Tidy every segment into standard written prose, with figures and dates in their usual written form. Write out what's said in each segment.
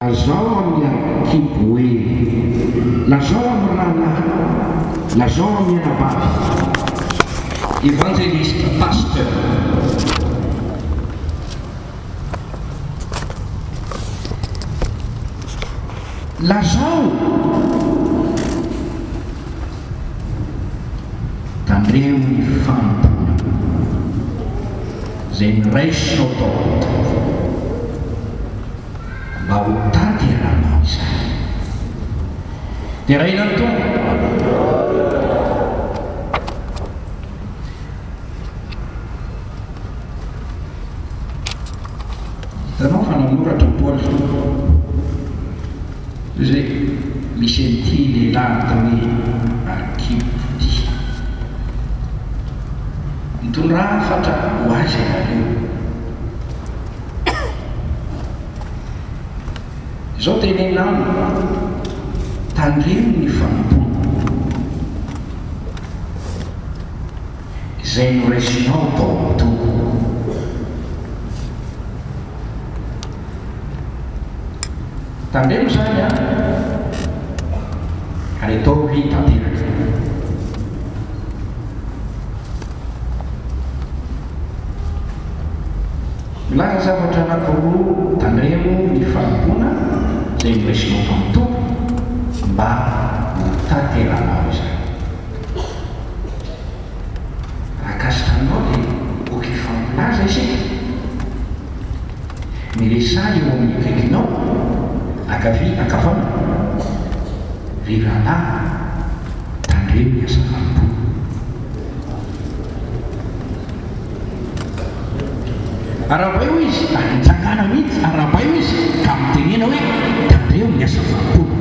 Lazao amin'ny ankibo hoe, Lazao amin'ny rahalahy, lazao amin'ny anabavy. Evanjelista, pasteur. Lazao! Tandremo ny fanompoana izay noraisinao tao amin'ny Tompo, mba ho tanterahinao izany. Deraina ny Tompo! Hitanao fa nanoratra Paoly toy izay misy an'ity lehilahy atao hoe Arkipo ity. Mitondra hafatra ho azy ianareo. Izao tenenina aminy, tandremo ny fanompoana. Izay noraisinao tao amin'ny Tompo. Tandremo izany an! Ary ataovy tanteraka. Milaza zavatra anankiroa, tandremo ny fanompoana izay noraisinao tao amin'ny Tompo mba ho tanterahanao izany. Raha kasitrahanao dia ok hifampilaza isika. Miresaha eo amin'ny akaikinao, ankavia, ankavanana. Ry rahalahy, tandremo ny asa fanompoana. Arahabaio izy, ary mitsangàna mihitsy, arahabaio izy, ka mitenena hoe, Tandremo ny asa fanompoana.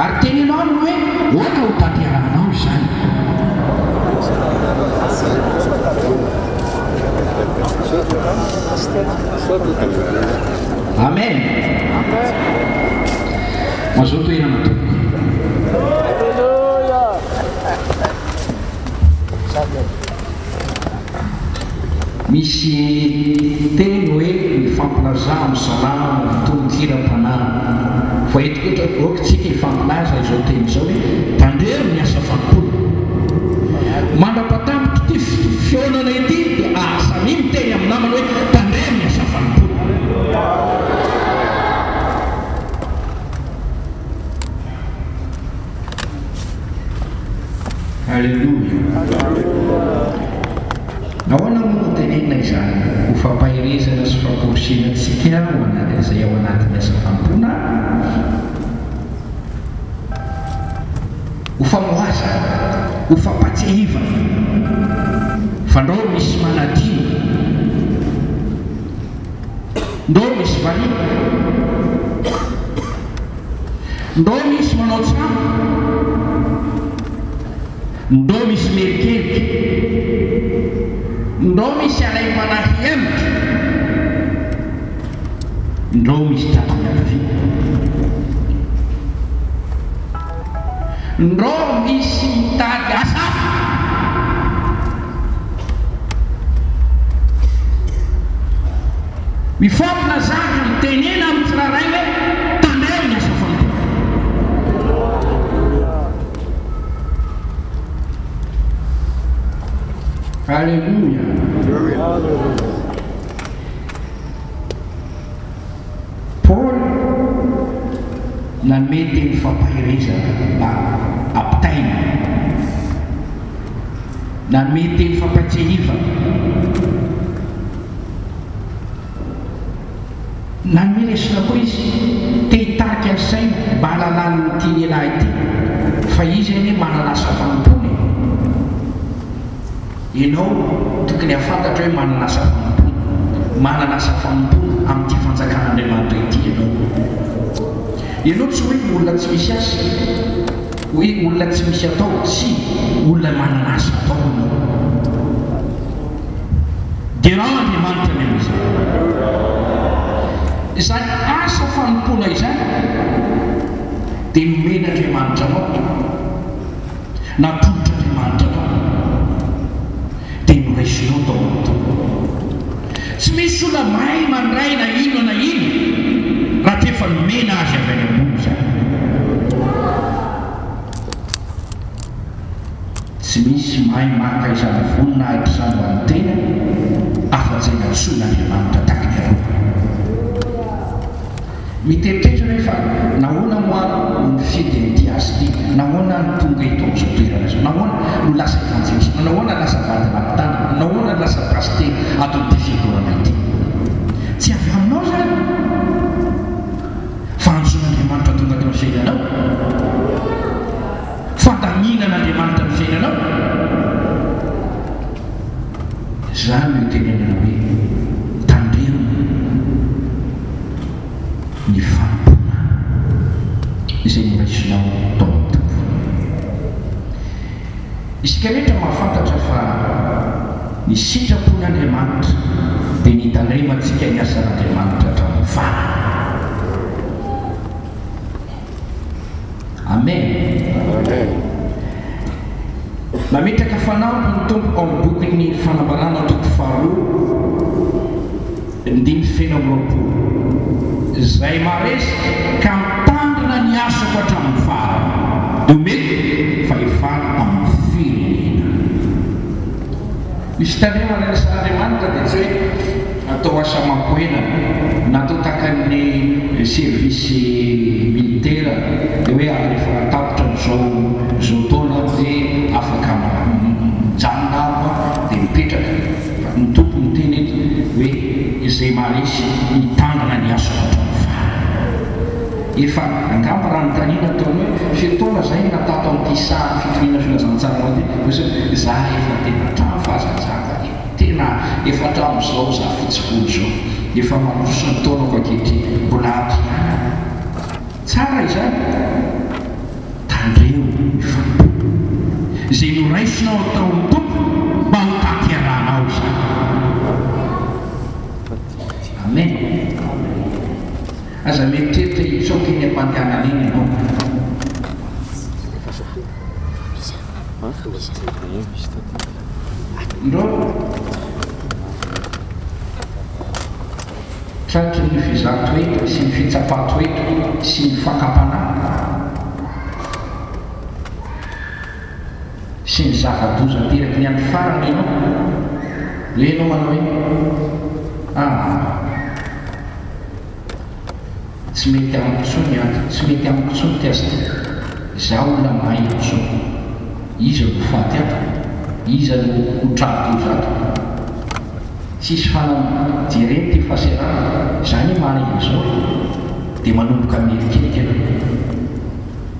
Ary teneno aminy hoe, Aoka ho tanterahanao izany. Amen! Mazoto toerana tompoko. Misy teny hoe mifampilaza amin'ny salamo, ny tonon-kiram-panahy. Fa eto koa aoka tsika hifampilaza izao teny izao hoe tandremo ny asa fanompoana. Mandra-patapitr'ity fihaonana ity dia ahasamia miteny amin'ny namana hoe tandremo ny asa fanompoana. Aleloia! Nahoana moa no tenenina izany? Ho fampaherezana sy famporisihana antsika ho an'izay ao anatin'ny asa fanompoana, ho famohazana, ho fampatsiahivana, fandrao misy manadino. Ndao misy variana. Ndao misy manao tsirambina. Ndao misy mierikerika. Ndao misy alaim-panahy hihemotra. Ndao misy tratran'ny hakiviana. Ndao misy mitady asa hafa. Mifampilazà ka mitenena amin'ny tsirairay hoe, Tandremo ny asa fanompoana. Aleloia! Paoly nanome teny fampaherezana mba hampitaina. Nanome teny fampatsiahivana. Nanome lesona koa izy. Te hitarika ny saina mba hahalalan'ity lehilahy ity fa izy anie manana asa fanompoana e. Ianao tokony hahafantatra hoe manana asa fanompoana. Manana asa fanompoana amin'ity fanjakan'Andriamanitra ity ianao. Ianao tsy hoe olona tsy misy asa. Hoe olona tsy misy atao, tsia, olona manana asa atao ianao. Derao Andriamanitra ny amin'izany. Izany asa fanompoana izany dia nomen'Andriamanitra anao, natolotr'Andriamanitra anao. noraisinao tao amin'ny Tompo. Tsy misy olona mahay mandray na inona na inona raha tsy efa nomena azy avy any ambony izany. Tsy misy mahay maka izany voninahitra izany ho an'ny tenany afa-tsy izay nantsoin'Andriamanitra tahaka ny Arona. Miteritreritra ve fa nahoana moa aho no nifidy an'ity asa ity? Nahoana aho no tonga eto amin'izao toerana izao? Nahoana no lasa evanjelista? Nahoana lasa vadina mpitandrina? Nahoana lasa pasitera ato amin'ity fiangonana ity? Tsy avy aminao izany fa antson'Andriamanitra tonga teo amin'ny fiainanao. Fandaminan'Andriamanitra ny fiainanao. Izany no itenenana hoe tandremo ny fanompoana izay noraisinao tao amin'ny Tompo. Isika rehetra mahafantatra fa ny sitrapon'Andriamanitra dia ny hitandremantsika ny asan'Andriamanitra hatramin'ny farany. Amen. Nametraka fanamby ny Tompo ao amin'ny bokin'ny Fanambarana toko faharoa andininy 27. Izay maharesy ka mitandrina ny asako hatramin'ny farany, dia omeko fahefana amin'ny firenena. Ny fitandremana ny asan'Andriamanitra dia tsy hoe atao asa amam-poenana na atao tahaka ny service militaire dia hoe ary rehefa tapitra an'izao izao taona aho dia afaka mijanona aho dia mipetraka. Fa ny Tompo miteny eto hoe izay maharesy mitandrina ny asako hatramin'ny farany. Efa angamba raha anontaniana ataony hoe firy taona zay no tato amin'ity sahan'ny fitoriana filazantsara anao ity? Hoy izy hoe za efa tena hatramin'ny fahazazako e, tena efa hatramin'izao za fotsy volo izao, efa mandroso ny taonako ankehitriny, mbola ato ihany aho. Tsara izany, tandremo ny fanompoana izay noraisinao tao amin'ny Tompo mba ho tanterahanao izany. Amen. Aza mieritreritra hitsoaka eny am-pandehanana eny ianao. Ndrô tratry ny fizahan-toetra sy ny fitsapan-toetra sy ny fakam-panahy sy ny zava-doza ateraky ny andro farany ianao, dia ianao manao hoe, Ah! Tsy mety amiko intsony ato, tsy mety amiko intsony ity asa ity. Izaho olona mahay an'izao. Iza no ho faty ato? Iza no ho tra-doza ato? Tsisy fanam jerena ity fahaserana, izaho anie mahay an'izao e! Dia manomboka mieritreritra ianao.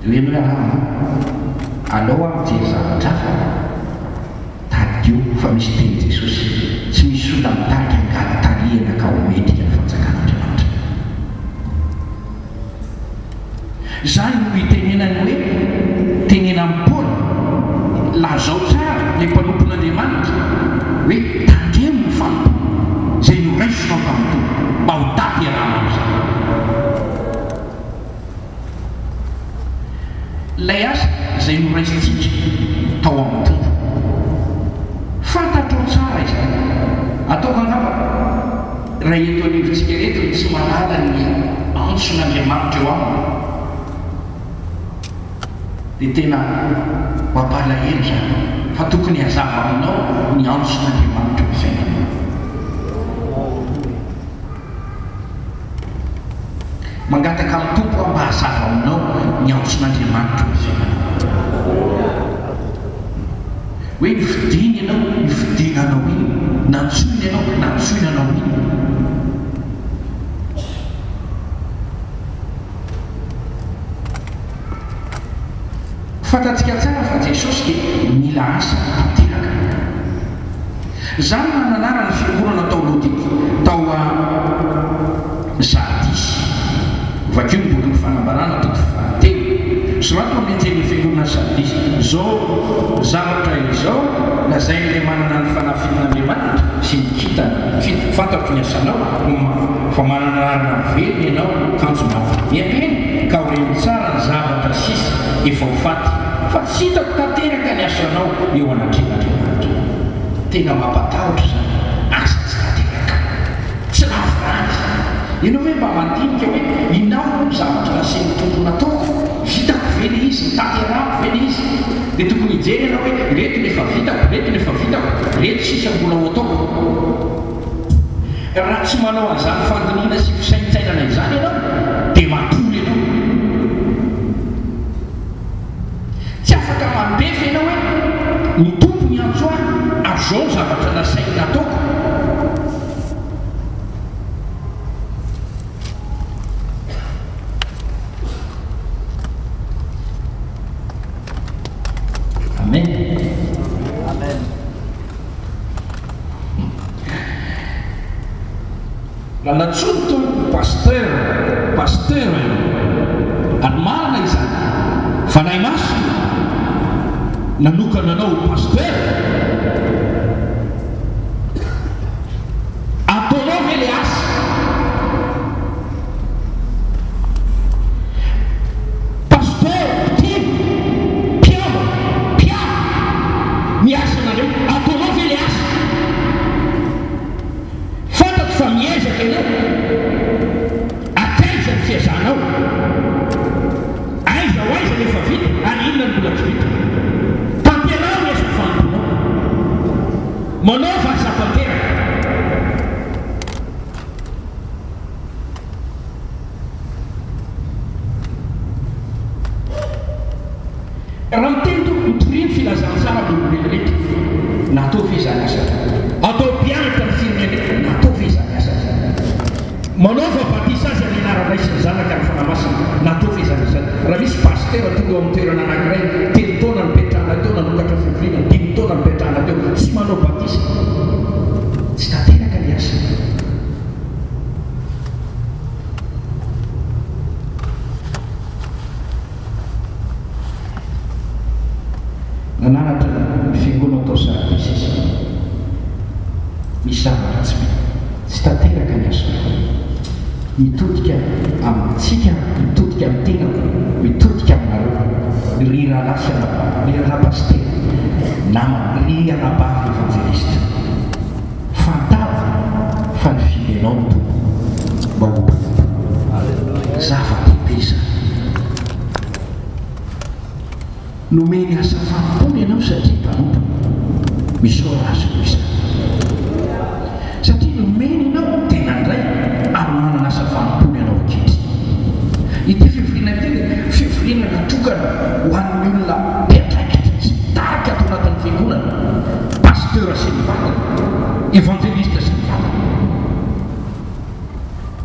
Dia hoe ianao hoe aa, alao aho mijery zavatra hafa. Tadidio fa misy teny Jesosy, tsy misy olona mitarika angady tarihana ka ho mendrika ny fanjakan'Andriamanitra. Izany no itenenany hoe, tenenan'i Paoly, lazao tsara ilay mpanompon'Andriamanitra hoe tandremo ny fanompoana izay noraisinao tamin'ny Tompo mba ho tanterahanao izany. Ilay asa izay noraisintsika tao amin'ny Tompo. Fantatrao tsara izany. Ataoko angamba raha eto anivontsika eto ny tsy mahalala ny antson'Andriamanitra eo aminy dia tena mampalahelo izany fa tokony hazava aminao ny antson'Andriamanitra eo amin'ny fiainanao. Mangataka amin'ny Tompo aho mba hazava aminao ny antson'Andriamanitra eo amin'ny fiainanao. Hoe nifidiny ianao, nifidina anao iny, nantsoina ianao, nantsoina anao iny. Fantatsika tsara fa Jesosy dia mila asa tanteraka. Izany no nananara ny fiangonana tao Laodikia, tao Sardisy. Vakio ny bokin'ny Fanambarana toko fahatelo. Sorato amin'ny anjelin'ny fiangonana Sardisy, Izao zavatra izao lazain'ilay manana ny fanafin'Andriamanitra sy ny kintana fito, Fantatro ny asanao, fa manana anarana velona ianao, kanjo maty. Miambena, ka ho reny tsara ny zavatra sisa efa ho faty, fa tsy hitako tanteraka ny asanao eo anatrehan'Andriamanitra. Tena mampatahotra izany asa tsy tanteraka, tsy lavorary. Ianao ve mba mandinika hoe inona avy moa ny zavatra nasain'ny Tompo nataoko? Vitako ve ilay izy? Notanterahako ve ilay izy? Dia tokony hijery ianao hoe ireto no efa vitako, ireto no efa vitako, ireto sisa mbola ho ataoko. Raha tsy manao an'izany fandinihana sy fisaintsainana izany ianao dia matory ianao. Tsy afaka mandefy ianao hoe ny Tompo niantso ahy ary izao ny zavatra nasainy nataoko. Amen. Amen. Raha nantsoin'ny Tompo ho pasteur, pasteur ianao, ary marina izany, Fanahy Masina nanokana anao ho pasteur, ataonao ve le asa? Pasteur, mpitily, mpiambina, mpiaro ny asanareo, ataonao ve le asa? Fantatro fa miezaka ianao. Hatraiza ny fiezahanao? Aiza ho aiza ny efa vita ary inona no mbola tsy vita? Tanteraho ny asa fanompoanao. Manaova asa tanteraka. Raha miteny Tompo, mitoria ny filazantsara amin'ny olombelona rehetra. Natao ve izany asa izany? Atao mpianatra ny firenena. Natao ve izany asa izany? Manaova batisa azy amin'ny anaran'ny Ray sy ny Zanaka ary ny Fanahy Masina. Natao ve izany asa izany? Raha misy pasitera tonga eo amin'ny toerana anankiray, telo taona nipetrahana teo, nanokatra fivoriana, dimy taona nipetrahana teo, tsy manao batisa, tsy tanteraka ny asa. Nananatra ny fiangonana tao Sardisy izy. Misy zavatra tsy mety, tsy tanteraka ny asanao. Mitodika amintsika, mitodika amin'ny tenako, mitodika aminareo, ry rahalahy sy anabavy, ry rahalahy pasitera, namana, ry anabavy evanjelista. Fantaro fa nifidy anao ny Tompo mba ho mpanompo. Zava-dehibe izany. Nomeny asa fanompoana ianao satria mpanompo. Misaora Azy noho izany. Satria nomeny ianao dia nandray ary manana asa fanompoana ianao ankehitriny. Ity fivoriana ity dia fivoriana natokana ho an'ny olona mpiandraikitra sy mpitarika ato anatin'ny fiangonana. Pasteur sy ny vadiny, Evangeliste sy ny vadiny.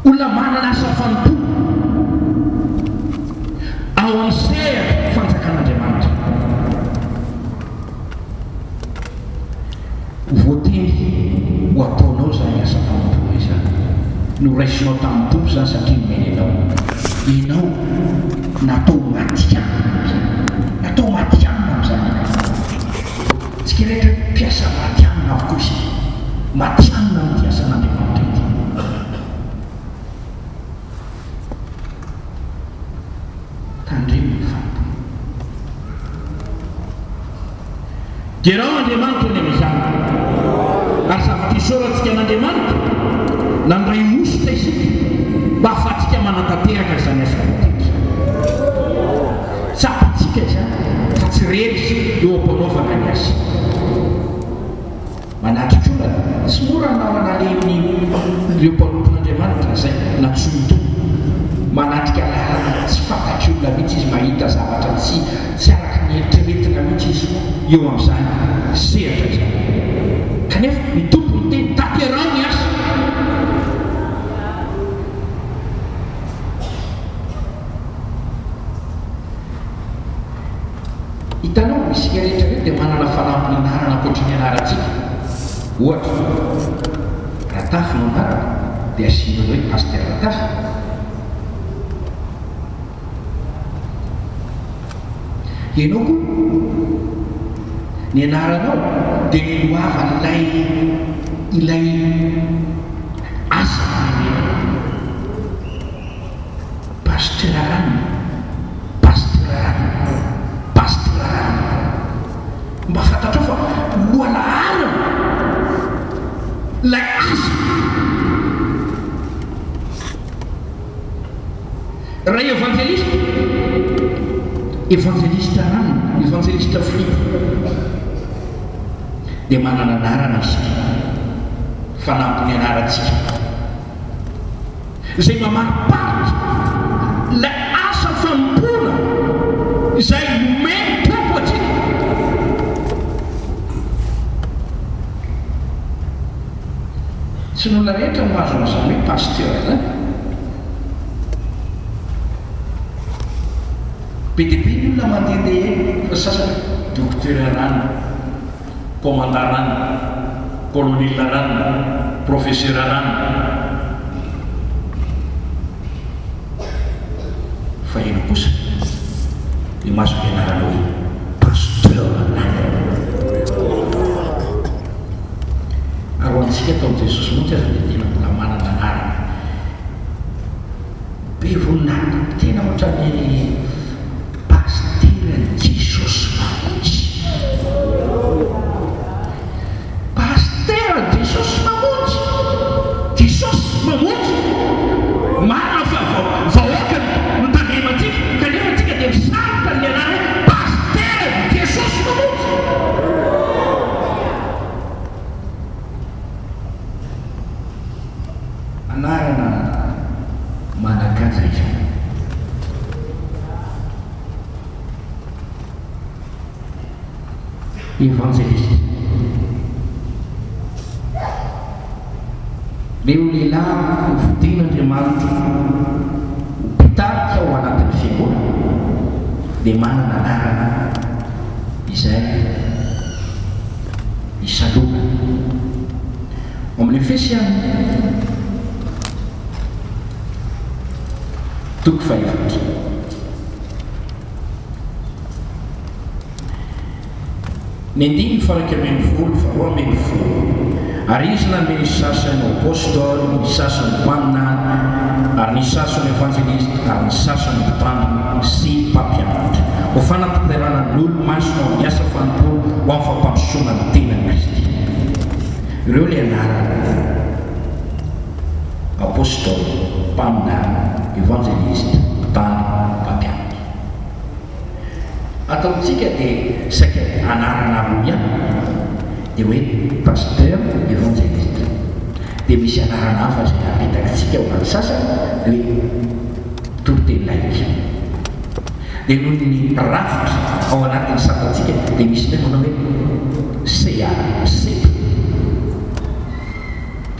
Olona manana asa fanompoana ao amin'ny sehatra fanjakan'Andriamanitra. Voatery ho ataonao izany asa fanompoana izany. Noraisinao tamin'ny Tompo izany satria nomeny anao. Ianao natao matihanina amin'izany. Natao matihanina amin'izany ianao. Tsika rehetra mpiasa matihanina avokoa isika. Matihanina amin'ity asan'Andriamanitra ity. Tandremo ny fanompoana. Derao Andriamanitra ny amin'izany. Ary zavatra isaorantsika an'Andriamanitra, nandray hosotra isika mba hahafahantsika manatanteraka izany asa voatendry izany. Tsapantsika izany fa tsy irery isika eo am-panaovana ny asa. Manatrika olana, tsy mora ny lalana alehan'ny ireo mpanompon'Andriamanitra izay nantsoin'ny Tompo. Manatrika lalana tsy fantatry olona mihitsy izy, mahita zavatra tsy tsy araka ny eritreretina mihitsy izy eo amin'izany sehatra izany. Kanefa ny Tompo miteny, tanteraho ny asa. Hitanao, isika rehetra ireto dia manana fanampin'anarana ankoatry ny anarantsika. Ohatra, Ratafy no anarako, dia asianao hoe Pasteur Ratafy. Ianao koa, ny anaranao dia niloavan'ilay ilay asa nomenao. Pasteur Ranona, Pasteur Ranona, Pasteur Ranona. Mba fantatrao fa lohalaharana. Ilay asa. Raha evanjelista, evanjelista ranona, evanjelista Filipo, dia manana anarana isika, fanampin'ny anarantsika, izay mamariparitra ilay asa fanompoana izay nomen'ny Tompo antsika. Tsy ny olona rehetra no mahazo an'izany hoe pasteur izany. Be dia be ny olona mandehandeha eny fa ny sasany docteur ranona, commandant ranona, colonel ranona, professeur ranona. Fa ianao kosa dia mahazo ny anarana hoe pasteur ranona. Ary ho antsika tao Jesosy mihitsy aza dia tena mbola manana anarana be voninahitra, tena ohatran'ny pasiteran'i Jesosy Mamonjy. Pasiteran'i Jesosy Mamonjy. Jesosy Mamonjy. Marina fa vahoaka no tandremantsika, kanefa tsika dia misalotra ny anarana hoe pasiteran'i Jesosy Mamonjy. Anarana manan-kaja izany. Evanjelista. Ireo lehilahy nofidin'Andriamanitra ho mpitarika ao anatin'ny fiangonana dia manana anarana izay isalorana. Ao amin'ny Efesiana, toko fahefatra. Ny andininy faha-11 faharoa ambin'ny folo, Ary Izy nanome ny sasany ho apôstôly, ny sasany ho mpaminany, ary ny sasany ho evanjelista, ary ny sasany ho mpitandrina sy mpampianatra, ho fanatanterahana ny olo-masina ao amin'ny asa fanompoana ho amin'ny fampandrosoana ny tenan'i Kristy. Ireo ilay anarana, apôstôly, mpaminany, evanjelista, mpitandrina, mpampianatra. Ato amintsika dia saika anarana roa ihany, dia hoe pasteur, evangeliste. Dia misy anarana hafa izay apetakitsika ho an'ny sasany, dia hoe toriteny laïque. Dia noho ny rafitra ao anatin'ny satantsika dia misy indray manao hoe CA, CP.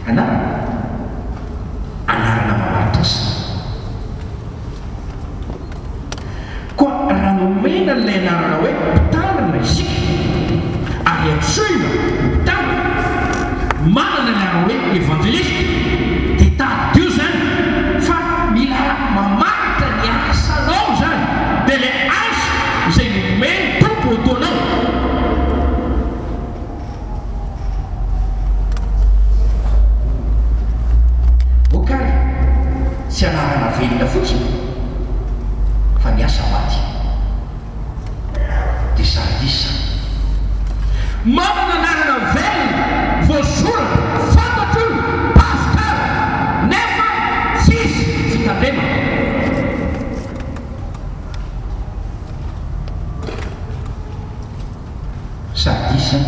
Anarana? Anarana mamaritra asa. Koa raha nomena ilay anarana hoe mpitandrina isika, ary antsoina ho mpitandrina, manana ny anarana hoe evanjelista, dia tadidio izany fa mila mamaritra ny asanao izany, dia ilay asa izay nomen'ny Tompo ataonao. Vokany, tsy anarana velona fotsiny fa ny asa maty. Dia Sardisa. Manana anarana velona, voasoratra, fantatro io, Pasteur, nefa tsisy fitandremana. Sardis an.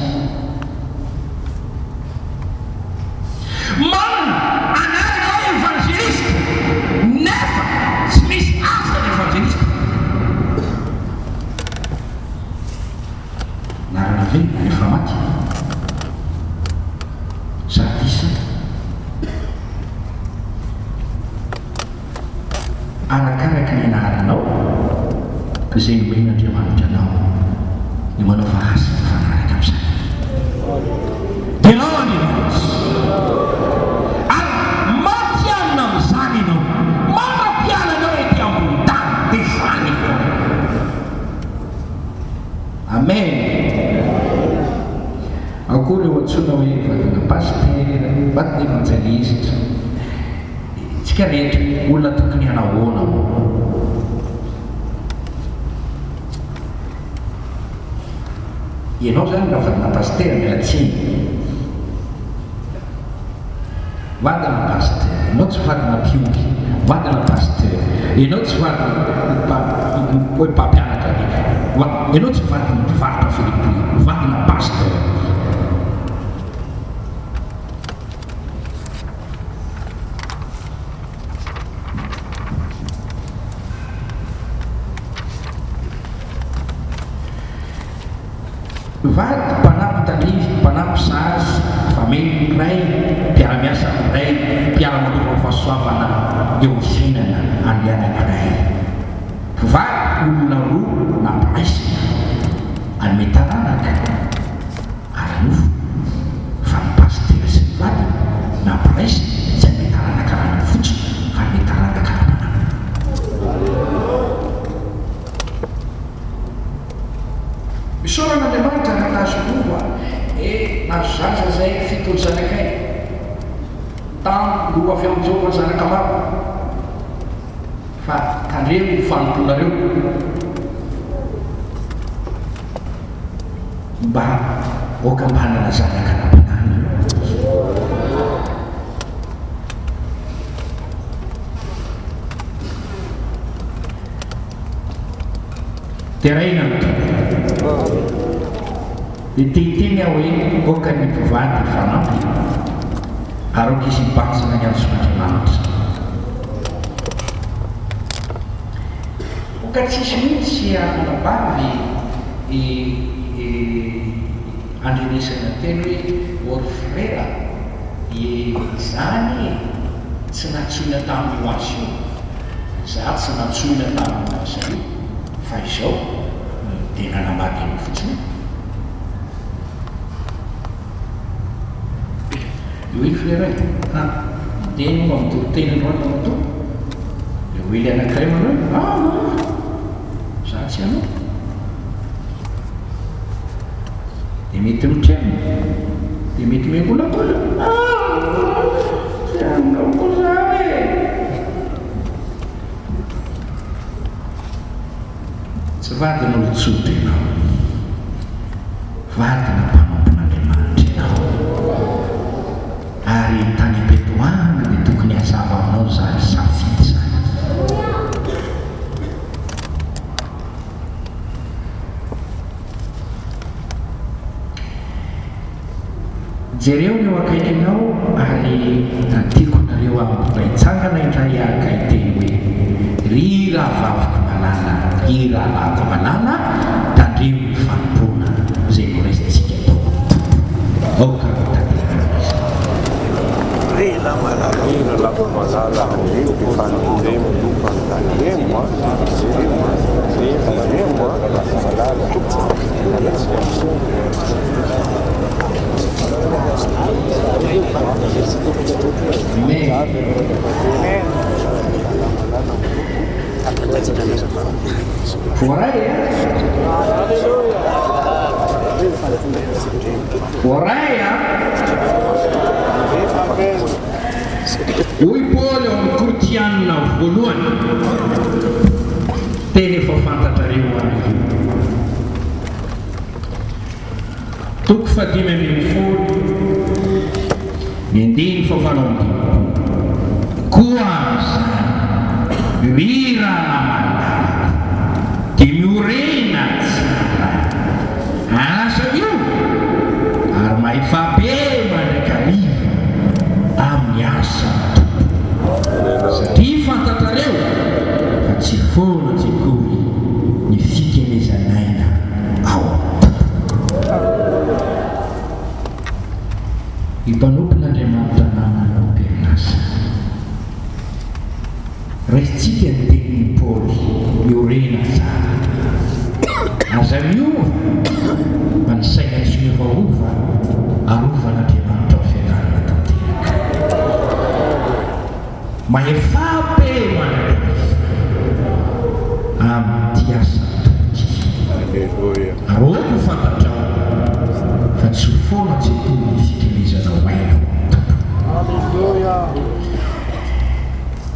Manana anarana hoe evangelista nefa tsy misy asany evangelista. Anarana velona nefa maty. Sardis an. Arakaraka ny anaranao izay nomen'Andriamanitra anao no manaova asa mifanaraka amin'izany. Derao Andriamanitra ary matihanina amin'izany ianao mandra-pialanao ety ambony tany dia izany foana. Amen. Ao koa ireo antsoina hoe vadina pasitera, vadina evanjelista. Tsika rehetra, olona tokony hanahoana moa? Ianao zany raha vadina pasitera miala tsiny. Vadina pasteur, ianao tsy vadina mpiompy, vadina pasteur, ianao tsy vadina hoe mpampianatra ny, ianao tsy vadina mpivarotra friperie, vadina pasteur. Vady mpanampy tandrify, mpanampy sahaza, fameno ny ray, mpiara-miasa amin'ny ray, mpiara-mandova ny fahasoavana eo amin'ny fiainana an'ny anankiray. Mpivady olona roa nampiraisina, hanome taranaka ara-nofo, fa ny pasitera sy ny vadiny nampiraisina tsy hanome taranaka ara-nofo fotsiny fa hanome taranaka ara-panahy. Isaorana Andriamanitra raha nahazo lova e nahazo zaza zay fitony zanakay tam lova avy am Jehovah zanaka maro fa tandremo ny fanompoanareo mba aoka mba hanana zanaka ara-panahy nareo. Deraina ny Tompo. Dia te hiteny aho hoe aoka ny mpivady hifanampy ary aoka izy hibanjina ny antson'Andriamanitra. Aoka tsy hisy mihitsy anabavy andrenesana teny hoe or frera e izany e tsy nantsoina tamin'io asa io. Za tsy nantsoina tamin'io asa io fa izao dia nanambady an'io fotsiny aho. Dia hoy ny frera hoe, ha, ndeha ianao mba mitory teny androany ramatoa. Dia hoy ilay anankiray manao hoe, aa, za tsy hanao. Dia mety mitremona, dia mety miolakolaka, aa, tsy hanao koa zany e. Tsy vadin'olon-tsotra ianao. Vadina mpanompon'Andriamanitra ianao. Ary tany am-piandohana dia tokony hazava aminao izany safidy izany. Jereo ny eo akaikinao ary tiako nareo aho mbola hitsangana indray aho ka hiteny hoe, Ry rahavaviko malala, ry rahalahiko malala, tandremo ny fanompoana izay noraisintsika tao amin'ny Tompo. Aoka ho tanterahina izany. Ry rahalahiko malala, tandremo ny Amen. Voaray a? Voaray a? Hoy Paoly ao amin'ny Korintianina voalohany, teny efa fantatrareo ary io. Toko fahadimy ambin'ny folo, ny andininy fahavalo amby dimampolo. Koa amin'izany, ry rahalahy malalako, dia miorena tsara, aza miova, ary mahefa be mandrakariva amin'ny asan'ny Tompo, satria fantatrareo fa tsy foana tsy akory ny fikelezan'aina ao amin'ny Tompo. Ny mpanompon'Andriamanitra namana am-perinasa. Raisintsika ny tenin'i Paoly, Miorena tsara. Aza miova, fa ny saina tsy miovaova, arovan'Andriamanitra ao fiadanana tanteraka. Mahefà be mandrakariva amin'ity asan'ny Tompo ity. Ary aoka ho fantatrao fa tsy ho foana tsy akory ny fikelezanao aina ao amin'ny Tompo.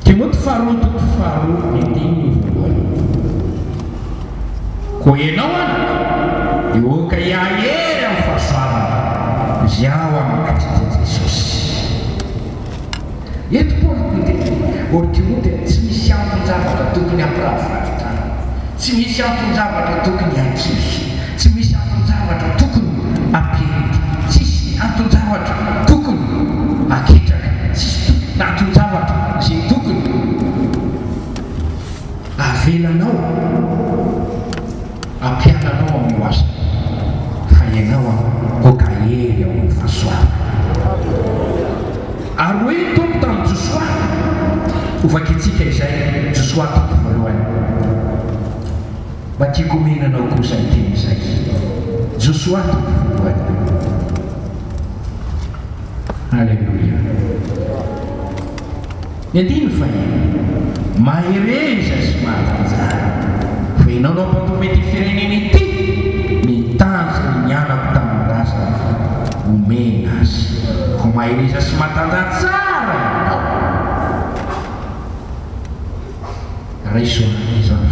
Timoty faharoa toko faharoa ny andininy voalohany. Koa ianao anaka, dia aoka hiahery amin'ny fahasoavana izay ao amin'i Kristy Jesosy. Eto Paoly miteny hoe, O ry Timoty a, tsy misy anton-javatra tokony hampiraviravy tanana, tsy misy anton-javatra tokony hankivy, tsy misy anton-javatra tokony hampihemotra, tsisy anton-javatra tokony haketraka, tsisy anton-javatra izay tokony havelanao hampiala anao amin'io asa io, fa ianao an, aoka hery ao amin'ny fahasoavana. Ary hoy ny Tompo tamin'i Josoa, hovakintsika izay, Josoa toko voalohany. Mba tiako omena anao koa izay teny izay. Josoa toko voalohany. Aleloia. Ny andininy fahiny, Mahereza sy mahatanjaha, fa ianao no hampandova ity firenena ity, ny tanjona nialako tamin'ny razana omena azy. Koa mahereza sy mahatanjaha tsara ianao. Raiso izany.